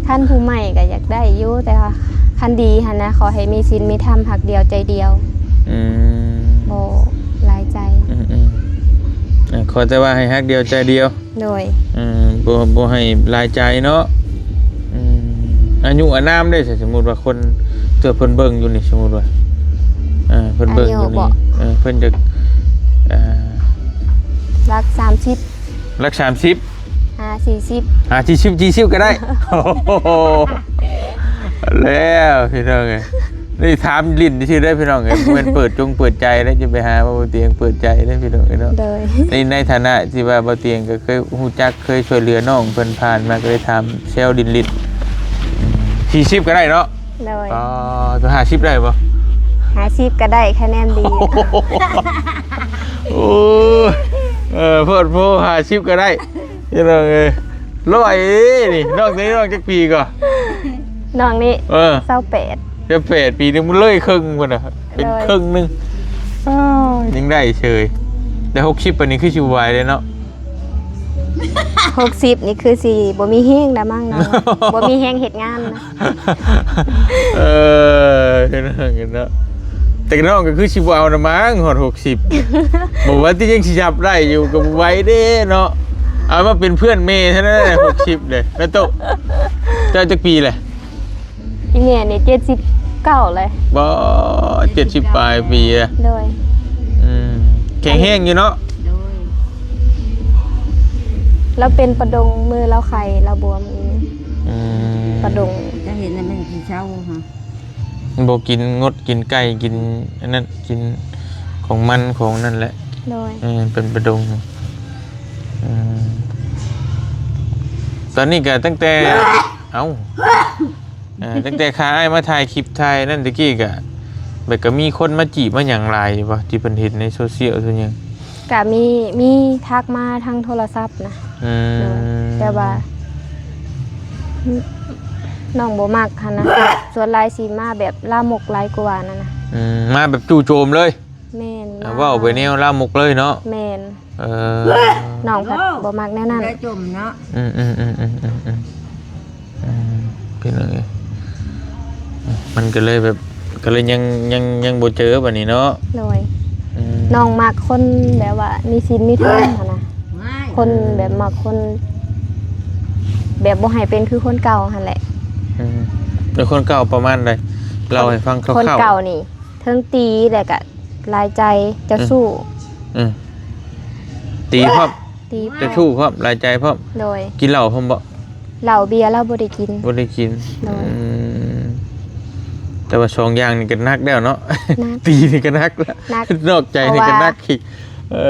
ຄັນຜູ້ໃໝ່ກໍຢາກໄດ້ຢູ່ ແຕ່ວ່າຄັນດີຫັ້ນນະ ຂໍໃຫ້ມີສິນມີທຳ ຮັກດຽວໃຈດຽວ. ອືມ ບໍ່ຫຼາຍໃຈ. ອືມໆ ເອີ ຂໍແຕ່ວ່າໃຫ້ຮັກດຽວໃຈດຽວ. ໂດຍ. ອືມ ບໍ່ ບໍ່ໃຫ້ຫຼາຍໃຈເນາະ. ອືມ ອາຍຸອານາມເດ້ ສົມມຸດວ່າຄົນ ເທື່ອເພິ່ນເບິ່ງຢູ່ນີ້ ສົມມຸດວ່າ ເອີ ເພິ່ນເບິ່ງຢູ່ນີ້ ອາຍຸບໍ? ເອີ ເພິ່ນຈະ ເອີ ຫຼັກສາມສິບ. ຫຼັກສາມສິບ ຫາສີ່ສິບ ຫາສີ່ສິບ ສີ່ສິບກໍໄດ້. ໂອ້ໂຫ ແລ້ວພີ່ນ້ອງເອີຍ ນີ້ຖາມຫຼິ້ນຊື່ເດ້ພີ່ນ້ອງເອີຍ ບໍ່ແມ່ນເປີດຈົງເປີດໃຈເດ້ ຈະໄປຫາວ່າບໍ່ຕຽງເປີດໃຈເດ້ພີ່ນ້ອງເອີຍເນາະ. ໂດຍ. ໃນ ໃນຖານະທີ່ວ່າບໍ່ຕຽງກໍເຄີຍຮູ້ຈັກ ເຄີຍຊ່ວຍເຫຼືອນ້ອງເພິ່ນຜ່ານມາ ກໍເລີຍຖາມແຊວຫຼິ້ນໆ. ອືມ ສີ່ສິບກໍໄດ້ເນາະ? ໂດຍ. ອໍ ຕົວຫ້າສິບໄດ້ບໍ່? ຫ້າສິບກໍໄດ້ ຄະແນນດີ. ໂອ້ຍ ເອີ ໂພດໂພ ຫ້າສິບກໍໄດ້ ພີ່ນ້ອງເອີຍ. ຮ້ອຍນີ້ ນ້ອງ ນ້ອງຈັກປີກໍ? ນ້ອງນີ້ ເອີ ຊາວແປດ ຊາວແປດ ປີໜຶ່ງມັນເລີຍເຄິ່ງພຸ້ນນະ ເປັນເຄິ່ງໜຶ່ງ. ໂດຍ. ອ້າວ ຍັງໄດ້ເສີຍ ແຕ່ຫົກສິບປານນີ້ຄືຊິບໍ່ໄຫວເດ້ເນາະ. ຫົກສິບນີ້ຄືຊິບໍ່ມີແຮງແລ້ວມັ້ງເນາະ ບໍ່ມີແຮງເຮັດງານນະ. ເອີ ເນາະ ແຕ່ນ້ອງກໍຄືຊິບໍ່ເອົານະມັ້ງ ຮອດຫົກສິບ ບໍ່ວ່າຕິຍັງຊິຍັບໄດ້ຢູ່ ກໍບໍ່ໄຫວເດ້ເນາະ. ເອົາມາເປັນເພື່ອນແມ່ເທົ່ານັ້ນແຫຼະ ຫົກສິບເດ້. ແມ່ໂຕ ເຈົ້າຈັກປີແຫຼະ? ອີແມ່ນີ້ເຈັດສິບເກົ້າແຫຼະ. ບໍ່ ເຈັດສິບປາຍປີແລ້ວ. ໂດຍ. ອືມ ແຂງແຮງຢູ່ເນາະ. ໂດຍ. ລາວເປັນປະດົງ ມືລາວໄຂ້ ລາວບວມອີ່ຫຍັງ. ອືມ ປະດົງ ຈະເຫັນແລ້ວມັນຊິເຊົາຫະ. ບໍ່ກິນ ງົດກິນໄກ່ ກິນອັນນັ້ນ ກິນຂອງມັນຂອງນັ້ນແຫຼະ. ໂດຍ. ເອີ ເປັນປະດົງ. ອືມ ຕອນນີ້ກໍຕັ້ງແຕ່ ເອົ້າ ເອີ ຕັ້ງແຕ່ຂ້າອ້າຍມາຖ່າຍຄລິບຖ່າຍນັ້ນຕະກີ້ກໍ ແບບກໍມີຄົນມາຈີບມາຫຍັງຫຼາຍຢູ່ບໍ່ ທີ່ເພິ່ນເຫັນໃນໂຊຊຽວສ່ວນຫຍັງ? ກະມີ ມີທັກມາທາງໂທລະສັບນະ. ອືມ ໂດຍ ແຕ່ວ່າ ນ້ອງບໍ່ມັກຫັ້ນນະ. ສ່ວນຫຼາຍຊິມາແບບລາມົກຫຼາຍກວ່ານັ້ນນະ. ອືມ ມາແບບຈູ່ໂຈມເລີຍ. ແມ່ນ ອ່າ ມາ ເວົ້າໄປແນວລາມົກເລີຍເນາະ. ແມ່ນ ເອີ ນ້ອງພັດບໍ່ມັກແນວນັ້ນ. ໄດ້ຈົ່ມເນາະ. ອືມໆໆໆໆ ອືມ ພີ່ນ້ອງເອີຍ ມັນກໍເລີຍແບບ ກໍເລີຍຍັງ ຍັງ ຍັງບໍ່ເຈີບັດນີ້ເນາະ. ໂດຍ ອືມ ນ້ອງມັກຄົນແບບວ່າມີສິນມີທຳຫັ້ນນະ. ຄົນແບບມັກຄົນ ແບບບໍ່ໃຫ້ເປັນຄືຄົນເກົ່າຫັ້ນແຫຼະ. ອືມ ແລ້ວຄົນເກົ່າປະມານໃດ? ເລົ່າໃຫ້ຟັງຄ່າວໆ. ຄົນເກົ່ານີ້ ເທິງຕີ ແລ້ວກະຫຼາຍໃຈ ເຈົ້າ ອືມ ຊູ້. ອືມ ຕີພ້ອມ ຕີພ້ອມ ເຈົ້າຊູ້ພ້ອມ ຫຼາຍໃຈພ້ອມ. ໂດຍ ກິນເຫຼົ້າພ້ອມບໍ່? ເຫຼົ້າເບຍລາວບໍ່ໄດ້ກິນ. ບໍ່ໄດ້ກິນ. ໂດຍ ອືມ ແຕ່ວ່າສອງຢ່າງນີ້ກໍໜັກແລ້ວເນາະ. ໜັກ ຕີນີ້ກໍໜັກແລ້ວ ໜັກ ນອກໃຈນີ້ກໍໜັກອີກ. ເອີ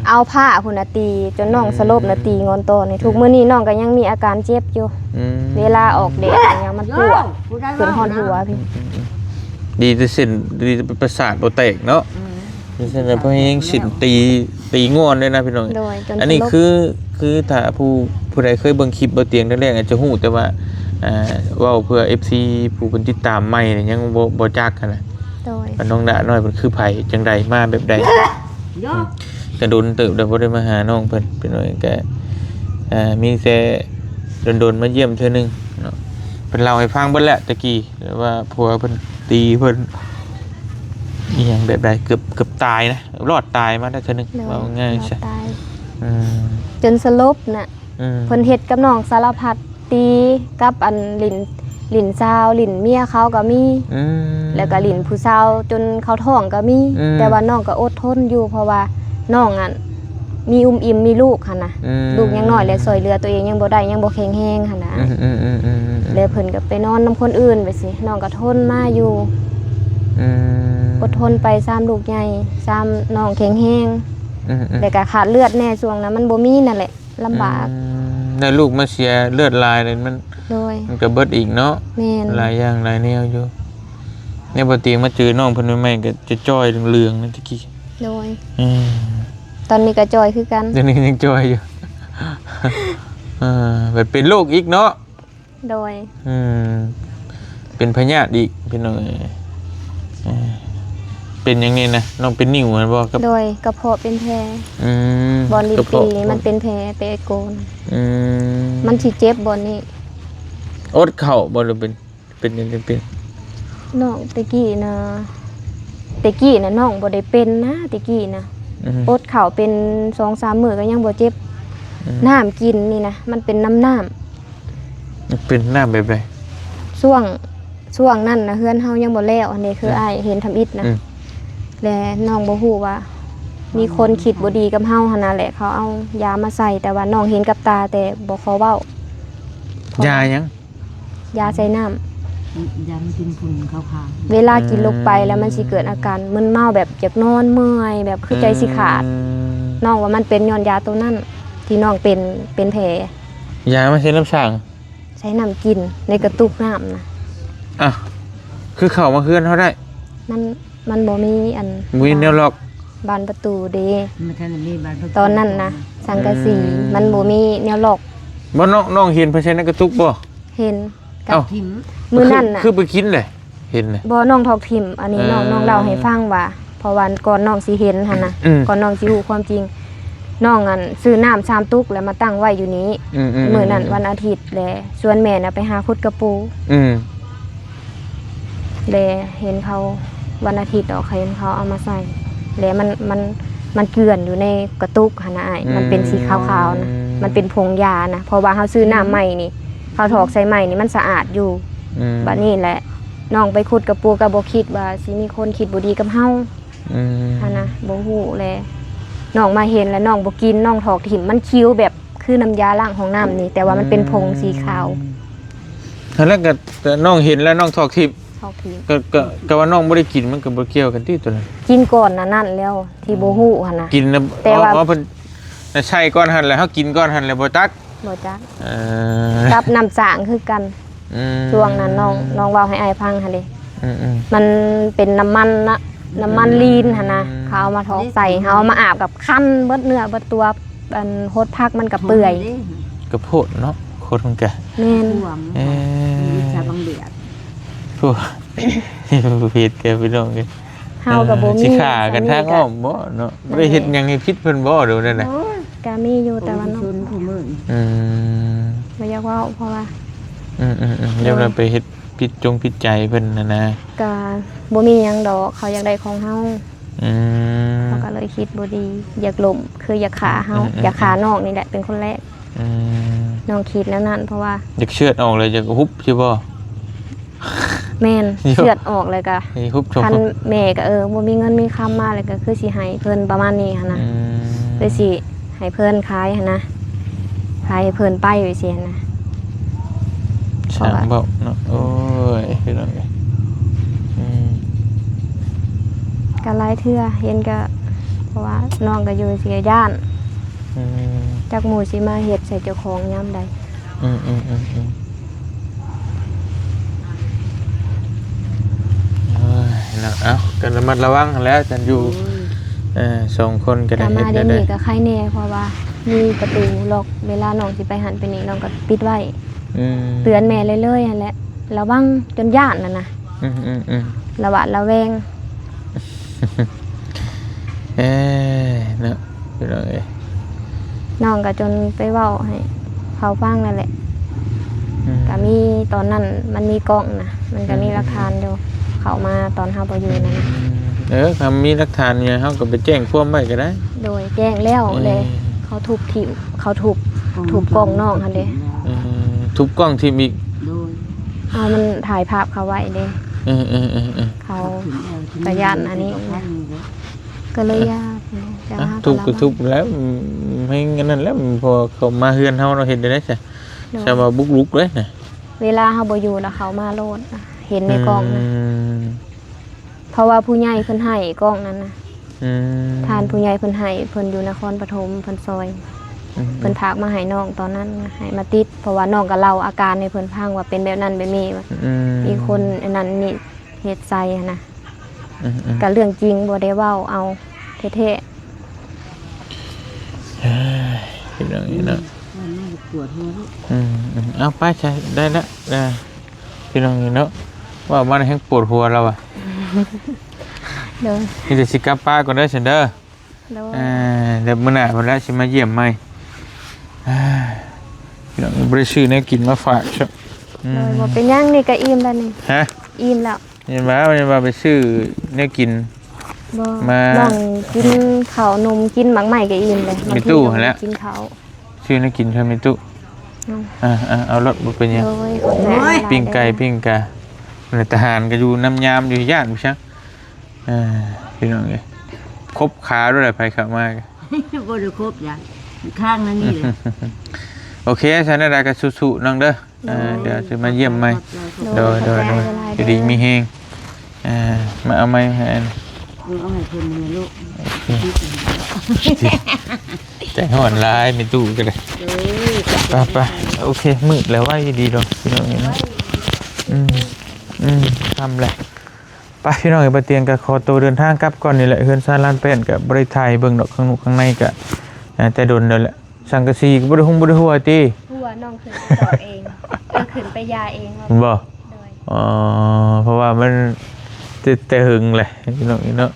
ເອົາຜ້າພຸ້ນນະຕີ ຈົນນ້ອງ ອືມ ສະຫຼົບນະ ຕີງອນຕອນນີ້. ອືມ ທຸກມື້ນີ້ນ້ອງກໍຍັງມີອາການເຈັບຢູ່. ອືມ ເວລາອອກແດດຫຍັງມັນປວດ ຂຶ້ນຮອດຫົວພີ້. ອືມໆໆ ດີແຕ່ເສັ້ນ ດີແຕ່ປະສາດບໍ່ແຕກເນາະ. ອືມ ມີເສັ້ນໃນພວກແຮງເສັ້ນຕີ ຕີງ່ອນເດ້ນະພີ່ນ້ອງ. ໂດຍ ອັນນີ້ຄື ຄືຖ້າຜູ້ ຜູ້ໃດເຄີຍເບິ່ງຄລິບບໍ່ຕຽງແລກໆ ອາດຈະຮູ້ ແຕ່ວ່າ ອ່າ ເວົ້າເພື່ອເອັຟຊີຜູ້ເພິ່ນຕິດຕາມໃໝ່ນີ້ ຍັງບໍ່ ບໍ່ຈັກຫັ້ນນະ. ໂດຍ ວ່ານ້ອງດານ້ອຍເພິ່ນຄືໃຜ ຈັ່ງໃດ ມາແບບໃດ. ອືມ ກະດົນເຕີບແລ້ວບໍ່ໄດ້ມາຫານ້ອງເພິ່ນ ພີ່ນ້ອງ ກະ ອ່າ ມີແຕ່ດົນໆມາຢ້ຽມເທື່ອໜຶ່ງເນາະ. ເພິ່ນເລົ່າໃຫ້ຟັງເບິດແຫຼະແຕ່ກີ້ ແຕ່ວ່າຜົວເພິ່ນຕີເພິ່ນ ອີ່ຫຍັງແບບໃດ ເກືອບ ເກືອບຕາຍນະ ລອດຕາຍມາແລ້ວເທື່ອໜຶ່ງ. ໂດຍ ເວົ້າງ່າຍຊະ ລອດຕາຍ. ອືມ ຈົນສະຫຼົບນະ. ອືມ ເພິ່ນເຮັດກັບນ້ອງສາລະພັດ ຕີກັບອັນຫຼິ້ນ ຫຼິ້ນສາວ ຫຼິ້ນເມຍເຂົາກໍມີ. ອືມ ແລ້ວກໍຫຼິ້ນຜູ້ສາວຈົນເຂົາທ້ອງກໍມີ. ອືມ ແຕ່ວ່ານ້ອງກໍອົດທົນຢູ່ ເພາະວ່ານ້ອງຫັ້ນມີອຸ່ມອີ່ມ ມີລູກຫັ້ນນະ. ອືມ ລູກຍັງນ້ອຍ ແລະ ຊ່ອຍເຫຼືອຕົວເອງຍັງບໍ່ໄດ້ ຍັງບໍ່ແຂງແຮງຫັ້ນນະ. ອືມໆໆໆໆ ແລະ ເພິ່ນກໍໄປນອນນຳຄົນອື່ນໄປຊີ້ ນ້ອງກໍທົນມາຢູ່. ອືມ ອົດທົນໄປ ຊາມລູກໃຫຍ່ ຊາມນ້ອງແຂງແຮງ. ອືມໆ ແລ້ວກໍຂາດເລືອດແດ່ ຊ່ວງນັ້ນມັນບໍ່ມີນັ້ນແຫຼະ ລຳບາກ. ອືມ ແລ້ວລູກມາເສຍເລືອດຫຼາຍເລີຍ ມັນ ໂດຍ ມັນກໍເບິດອີກເນາະ. ແມ່ນ ຫຼາຍຢ່າງຫຼາຍແນວຢູ່. ແນວບໍ່ຕຽງມາເຈີນ້ອງເພິ່ນໃໝ່ໆ ກໍຈະຈ່ອຍເຫຼືອງໆນະແຕ່ກີ້. ໂດຍ ອືມ ຕອນນີ້ກໍຈ່ອຍຄືກັນ. ດຽວນີ້ຍັງຈ່ອຍຢູ່. ເອີ ແບບເປັນໂລກອີກເນາະ. ໂດຍ ອືມ ເປັນພະຍາດອີກ ພີ່ນ້ອງເອີຍ. ເອີ ເປັນຫຍັງນີ້ນະ ນ້ອງເປັນນິ້ວຫັ້ນບໍ່? ກັບ ໂດຍ ກະເພາະເປັນແຜ. ອືມ ບ່ອນລິ້ນປີນີ້ມັນເປັນແຜແຕ່ໂກນ. ອືມ ມັນຊິເຈັບບ່ອນນີ້. ອົດເຂົ້າບໍ່ ຫຼືເປັນ ເປັນຫຍັງຈຶ່ງເປັນ? ນ້ອງແຕ່ກີ້ນະ ແຕ່ກີ້ນະນ້ອງບໍ່ໄດ້ເປັນນະ ແຕ່ກີ້ນະ. ອືມ ອົດເຂົ້າເປັນສອງສາມມື້ກໍຍັງບໍ່ເຈັບ. ອືມ ນ້ຳກິນນີ້ນະ ມັນເປັນນ້ຳ ນ້ຳ ເປັນນ້ຳແບບໃດ? ຊ່ວງ ຊ່ວງນັ້ນນະ ເຮືອນເຮົາຍັງບໍ່ແລ້ວຫັ້ນເດ້ ຄື ອືມ ອ້າຍເຫັນທຳອິດນະ. ອືມ ແລະ ນ້ອງບໍ່ຮູ້ວ່າມີຄົນຄິດບໍ່ດີກັບເຮົາຫັ້ນນະ ແລະ ເຂົາເອົາຢາມາໃສ່ ແຕ່ວ່ານ້ອງເຫັນກັບຕາ ແຕ່ບໍ່ຂໍເວົ້າ. ຢາຫຍັງ? ຢາໃສ່ນ້ຳ ຢາມັນກິນຝຸ່ນຂາວໆ ເວລາກິນລົງໄປແລ້ວມັນຊິເກີດອາການມຶນເມົາ ແບບຢາກນອນເມື່ອຍ ແບບຄືໃຈຊິຂາດ. ອືມ ນ້ອງວ່າມັນເປັນຍ້ອນຢາໂຕນັ້ນ ທີ່ນ້ອງເປັນ ເປັນແຜ. ຢາມາໃສ່ນ້ຳສ້າງ? ໃສ່ນ້ຳກິນໃນກະຕຸກນ້ຳນະ. ອ້າວ ຄືເຂົ້າມາເຮືອນເຮົາໄດ້? ມັນ ມັນບໍ່ມີອັນ ບໍ່ມີແນວລັອກ ບານປະຕູເດ້. ມັນບໍ່ທັນໄດ້ມີບານປະຕູ ຕອນນັ້ນນະ ສັງກະສີ ອືມ ມັນບໍ່ມີແນວລັອກ. ບໍ່ ນ້ອງ ນ້ອງເຫັນເພິ່ນໃສ່ໃນກະຕຸກບໍ່? ເຫັນ. ເອົ້າ ມື້ນັ້ນນະ ຄື ຄືໄປກິນເດ້ ເຫັນນະ. ບໍ່ ນ້ອງຖອກຖິ້ມ. ອັນນີ້ນ້ອງ ເອີ ນ້ອງເລົ່າໃຫ້ຟັງວ່າ ເພາະວ່າກ່ອນນ້ອງຊິເຫັນຫັ້ນນະ ອືມ ກ່ອນນ້ອງຊິຮູ້ຄວາມຈິງ ນ້ອງອັນຊື້ນ້ຳສາມຕຸກ ແລ້ວມາຕັ້ງໄວ້ຢູ່ນີ້. ອືມໆໆ ມື້ນັ້ນວັນອາທິດ ແລະ ຊວນແມ່ນະໄປຫາຂຸດກະປູ. ອືມ ແລະ ເຫັນເຂົາ ວັນອາທິດດອກ ເຫັນເຂົາເອົາມາໃສ່ ແລະ ມັນ ມັນ ມັນເຈື່ອນຢູ່ໃນກະຕຸກຫັ້ນນະອ້າຍ. ອືມ ມັນເປັນສີຂາວໆນະ ມັນເປັນຜົງຢານະ ເພາະວ່າເຮົາຊື້ນ້ຳໃໝ່ນີ້ ເຂົາຖອກໃສ່ໃໝ່ນີ້ ມັນສະອາດຢູ່. ອືມ ບາດນີ້ແຫຼະ ນ້ອງໄປຂຸດກະປູກໍບໍ່ຄິດວ່າຊິມີຄົນຄິດບໍ່ດີກັບເຮົາ. ອືມ ຫັ້ນນະ ບໍ່ຮູ້ແຫຼະ ນ້ອງມາເຫັນແລ້ວນ້ອງບໍ່ກິນ ນ້ອງຖອກຖິ້ມ. ມັນຂິວແບບຄືນ້ຳຢາລ້າງຫ້ອງນ້ຳນີ້ ແຕ່ວ່າມັນເປັນຜົງສີຂາວ. ອືມ ຫັ້ນແຫຼະ ກໍ ກໍນ້ອງເຫັນແລ້ວນ້ອງຖອກຖິ້ມ. ຖອກຖິ້ມ ກໍ ກໍ ກໍວ່ານ້ອງບໍ່ໄດ້ກິນ ມັນກໍບໍ່ກ່ຽວກັນຕິໂຕນັ້ນ. ກິນກ່ອນໜ້ານັ້ນແລ້ວ ທີ່ບໍ່ຮູ້ຫັ້ນນະ ກິນນະ. ແຕ່ວ່າ ອໍ ເພິ່ນ ແລ້ວໃສ່ກ່ອນຫັ້ນ ແລ້ວເຮົາກິນກ່ອນຫັ້ນ ແລ້ວບໍ່ຈັກ ບໍ່ຈັກ ເອີ ກັບນ້ຳສ້າງຄືກັນ. ອືມ ຊ່ວງນັ້ນນ້ອງ ນ້ອງເວົ້າໃຫ້ອ້າຍຟັງຫັ້ນເດ້. ອືມໆ ມັນເປັນນ້ຳມັນນະ ນ້ຳມັນລີນຫັ້ນນະ ອືມ ເຂົາເອົາມາຖອກໃສ່ ເຮົາເອົາມາອາບກັບຄັນເບິດເນື້ອເບິດຕົວ ອັນຫົດຜັກມັນກໍເປື່ອຍ. ກໍໂພດເນາະ ຄົນກະ ແມ່ນ ເອີ ມີອິດສາບັງເບຍ ໂພດ ເຮັດແກ່ພີ່ນ້ອງເອີຍ. ເຮົາກໍບໍ່ມີ ເອີ ຊິຂ້າກັນທາງອ້ອມບໍ່ເນາະ ນັ້ນແຫຼະ ບໍ່ໄດ້ເຮັດຫຍັງໃຫ້ຜິດເພິ່ນບໍ່ ຫຼືວ່າແນວໃດ? ໂອ້ຍ ກໍມີຢູ່ ແຕ່ວ່ານ້ອງ ອືມ ບໍ່ຢາກເວົ້າ ເພາະວ່າ ອືມໆໆ ເອີ ແລ້ວໄປເຮັດຜິດຈົງຜິດໃຈເພິ່ນຫັ້ນນະ. ກໍບໍ່ມີຫຍັງດອກ ເຂົາຢາກໄດ້ຂອງເຮົາ. ອືມ ເຮົາກໍເລີຍຄິດບໍ່ດີ ຢາກລົ້ມ ຄືຢາກຂ້າເຮົາ ອືມໆໆ ຢາກຂ້ານ້ອງນີ້ແຫຼະເປັນຄົນແລກ. ອືມ ນ້ອງຄິດແນວນັ້ນ ເພາະວ່າຢາກເຊືອດອອກເລີຍ ຢາກຫຸບຊິບໍ່? ແມ່ນ ເຊືອດອອກແລ້ວກໍຫຸບ ຄັນແມ່ກໍ ເອີ ບໍ່ມີເງິນມີຄຳມາ ແລ້ວກໍຄືຊິໃຫ້ເພິ່ນປະມານນີ້ຫັ້ນນະ. ອືມ ຄືຊິໃຫ້ເພິ່ນຂາຍຫັ້ນນະ ຂາຍໃຫ້ເພິ່ນໄປຈັ່ງຊີ້ຫັ້ນນະ. ຊ່າງເວົ້າເນາະ ໂອ້ຍ ພີ່ນ້ອງເອີຍ ອືມ ກໍຫຼາຍເທື່ອເຫັນກໍ ເພາະວ່ານ້ອງກໍຢູ່ຊິຢ້ານ ອືມ ຈັກໝູ່ຊິມາເຮັດໃສ່ເຈົ້າຂອງຍາມໃດ. ອືມໆໆໆ ໂອ້ຍ ເນາະ ເອົ້າ ກໍລະມັດລະວັງຫັ້ນແຫຼະ ຄັນຢູ່ ໂອ້ຍ ເອີ ສອງຄົນກໍໄດ້ ກໍມາ ເຮັດແນວໃດ ດຽວນີ້ກໍໄຄແນ່ ເພາະວ່າມີປະຕູລັອກ ເວລານ້ອງຊິໄປຫັ້ນໄປນີ້ ນ້ອງກໍປິດໄວ້. ອືມ ເຕືອນແມ່ເລື້ອຍໆຫັ້ນແຫຼະ ລະວັງຈົນຢ້ານຫັ້ນນະ. ອືມໆໆ ລະຫວາດລະແວງ. ເອີ ເນາະ ພີ່ນ້ອງເອີຍ ນ້ອງກໍຈົນໄປເວົ້າໃຫ້ເຂົາຟັງນັ້ນແຫຼະ. ອືມ ກໍມີຕອນນັ້ນມັນມີກ້ອງນະ ມັນກໍມີ ອືມ ຫຼັກຖານຢູ່ ເຂົາມາຕອນເຮົາບໍ່ຢູ່ນັ້ນ. ອືມ ເອີ ຄັນມີຫຼັກຖານຫຍັງ ເຮົາກໍໄປແຈ້ງຄວາມໄວ້ກໍໄດ້. ໂດຍ ແຈ້ງແລ້ວ ເອີ ແລ້ວເຂົາທຸບຖິ້ມ ເຂົາທຸບ ທຸບກ້ອງນ້ອງຫັ້ນເດ້. ເອີ ທຸບກ້ອງຖິ້ມອີກ. ໂດຍ ເອົາ ມັນຖ່າຍພາບເຂົາໄວ້ເດ້. ເອີໆໆໆ ເຂົາກໍຢ້ານອັນນີ້ ກໍເລີຍຢ້ານ ເອີ ທຸບກໍທຸບແລ້ວ ແຮງອັນນັ້ນແລ້ວ ເພາະເຂົາມາເຮືອນເຮົາເນາະ ເຮັດໄດ້ໃດຊະ? ໂດຍ ຊະວ່າບຸກລຸກເລີຍນະ ເວລາເຮົາບໍ່ຢູ່ລະເຂົາມາໂລດ ເຫັນໃນກ້ອງນະ. ອືມ ເພາະວ່າຜູ້ໃຫຍ່ເພິ່ນໃຫ້ກ້ອງນັ້ນນະ. ອືມ ທ່ານຜູ້ໃຫຍ່ເພິ່ນໃຫ້ ເພິ່ນຢູ່ນະຄອນປະຖົມ ເພິ່ນຊ່ອຍ. ອືມ ເພິ່ນຝາກມາໃຫ້ນ້ອງຕອນນັ້ນ ໃຫ້ມາຕິດ ເພາະວ່ານ້ອງກໍເລົ່າອາການໃຫ້ເພິ່ນຟັງວ່າເປັນແບບນັ້ນແບບນີ້ ອືມ ມີຄົນອັນນັ້ນນີ້ເຮັດໃສ່ຫັ້ນນະ. ອືມໆ ກໍເລື່ອງຈິງ ບໍ່ໄດ້ເວົ້າເອົາແທ້ໆ. ເອີຍ ພີ່ນ້ອງເອີຍເນາະ ອືມ ອືມ ເອົາໄປຊະ ໄດ້ລະ ເອີ ພີ່ນ້ອງເອີຍເນາະ ເວົ້າມາແຮງປວດຫົວແລ້ວວ່າ. ໂດຍ ມີແຕ່ຊິກັບປາກ່ອນເດີຊັ້ນເດີ. ໂດຍ ເອີ ດຽວມື້ໜ້າພຸ້ນລະຊິມາຢ້ຽມໃໝ່. ເອີ ພີ່ນ້ອງ ບໍ່ໄດ້ຊື້ແນວກິນມາຝາກຊະ. ອືມ ໂດຍ ບໍ່ເປັນຫຍັງ ນີ້ກໍອີ່ມແລ້ວນີ້. ຮະ? ອີ່ມແລ້ວ. ຍັງວ່າ ຍັງວ່າໄປຊື້ແນວກິນ ບໍ່ ມາ ນ້ອງກິນເຂົ້າໜົມ ກິນໝາກໄມ້ກໍອີ່ມເລີຍ. ມີຕູ້ຫັ້ນແຫຼະ ກິນເຂົ້າ ຊື້ແນວກິນໃຫ້ມີຕູ້. ອືມ ອ່າໆ ເອົາໂລດ ບໍ່ເປັນຫຍັງ. ໂດຍ ຂອບໃຈຫຼາຍໆ. ໂອ້ຍ ປີ້ງໄກ່ ເດີ ປີ້ງກາ ແລະ ທະຫານກໍຢູ່ນຳຍາມຢູ່ ຢ້ານບໍ່ຊັງ. ເອີ ພີ່ນ້ອງເອີຍ ຄົບຂາດ້ວຍແຫຼະ ໃຜເຂົ້າມາກໍ ບໍ່ໄດ້ຄົບຫຍັງ ຄ້າງນັ້ນນີ້ແຫຼະ. ໂອເຄ ຊັ້ນໃດກໍສູ້ໆ ນ້ອງເດີ. ອ່າ ໂດຍ ດຽວຊິມາຢ້ຽມໃໝ່. ໂດຍ ໂດຍ ຂອບໃຈຫຼາຍໆ ຢູ່ດີມີແຮງ. ອ່າ ມາເອົາໃໝ່ໃຫ້ອັນ ເອີ ເອົາໃຫ້ເພິ່ນແມ່ລູກ. ໂອເຄ ໃຈຮ້ອນຫຼາຍ ແມ່ຕູ້ກໍໄດ້. ໂດຍ ໄປໆ ໂອເຄ ມືດແລ້ວ ໄວດີດອກ ພີ່ນ້ອງເອີຍເນາະ. ອືມ ອືມ ຄ່ຳແລ້ວ. ໄປ ພີ່ນ້ອງເອີຍ ບ່າວຕຽງກໍຂໍໂຕເດີນທາງກັບກ່ອນນີ້ແຫຼະ. ເຮືອນຊານລານແປ້ນກໍບໍ່ໄດ້ຖ່າຍເບິ່ງດອກ ຂ້າງນອກຂ້າງໃນກໍ ອ່າ ແຕ່ດົນແລ້ວແຫຼະ. ສັງກະສີກໍບໍ່ໄດ້ຮຸ່ງບໍ່ໄດ້ຮົ່ວຕິ? ຮົ່ວ ນ້ອງຂຶ້ນໄປຕອກເອງ ເອີ ຂຶ້ນໄປຢາເອງ. ບໍ່? ໂດຍ ອໍ ເພາະວ່າມັນແຕ່ ແຕ່ຫຶງແຫຼະ ພີ່ນ້ອງເອີຍເນາະ.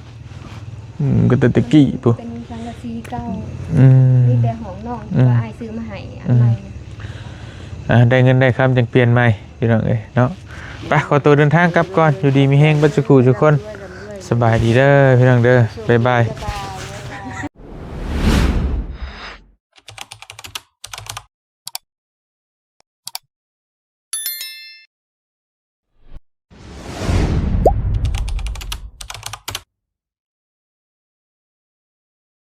ອືມ ກໍແຕ່ແຕ່ກີ້ພຸ້ນ ເປັນສັງກະສີເກົ່າ. ອືມ ມີແຕ່ຫ້ອງນ້ອງ ອືມ ທີ່ວ່າອ້າຍຊື້ມາໃຫ້ອັນໃໝ່. ອ່າ ໄດ້ເງິນໄດ້ຄຳຈັ່ງປ່ຽນໃໝ່ ພີ່ນ້ອງເອີຍເນາະ. ໄປ ຂໍໂຕເດີນທາງກັບກ່ອນ ຢູ່ດີມີແຮງເບິດສູ່ຜູ້ສູ່ຄົນ. ສະບາຍດີເດີ ພີ່ນ້ອງເດີ ບາຍບາຍ.